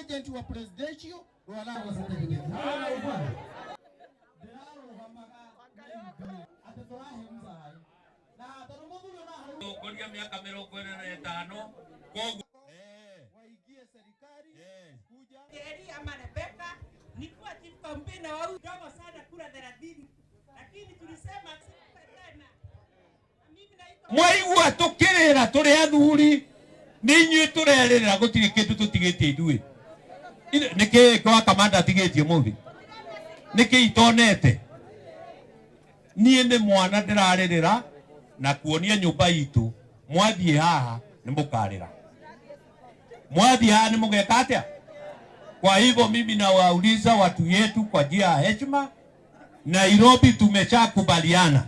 Agent wa presidential rwara atĩ tũrahe mzai na tondũ mũthuri ona hau Tongoria miaka 45 koguo waingie serikali kuja Jerry ama Rebecca, nilikuwa chief campaigner wa huyu dogo sana kura 30, lakini tulisema sikupe tena. Na mimi naitwa Mwaigua tukirira turi athuri ni inyuĩ tũrerĩrĩra gũtirĩ kĩndũ tũtigĩtie ithuĩ. Nĩkĩ kwa kamanda atigĩtie mũthĩ nĩkĩ itonete niĩ nĩ mwana ndĩrarĩrĩra na kuonia nyũmba itũ mwathiĩ haha nĩ mũkarĩra mwathiĩ haha nĩ mũgeka atĩa. Kwa hivyo mimi nawauliza watu yetu kwa njia ya heshima, Nairobi tumeshakubaliana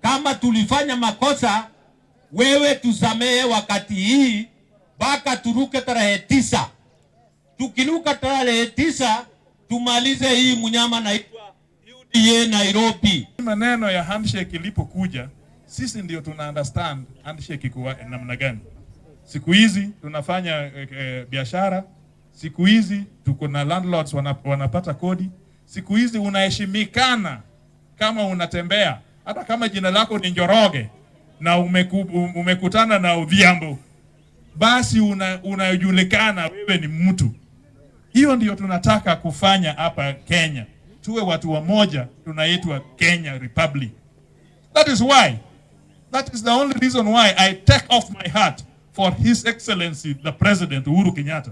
kama tulifanya makosa, wewe tusamehe wakati hii mpaka turuke tarehe 9. Tukiruka tarehe 9 tumalize hii mnyama naitwa UDA Nairobi. Maneno ya handshake ilipokuja, sisi ndio tuna understand handshake iko namna gani. Siku hizi tunafanya biashara, siku hizi tuko na landlords wanapata kodi, siku hizi unaheshimikana kama unatembea, hata kama jina lako ni Njoroge na umekutana na Odhiambo, basi unajulikana wewe ni mtu. Hiyo ndio tunataka kufanya hapa Kenya, tuwe watu wamoja, tunaitwa Kenya Republic. That is why, that is the only reason why I take off my hat for His Excellency the President Uhuru Kenyatta.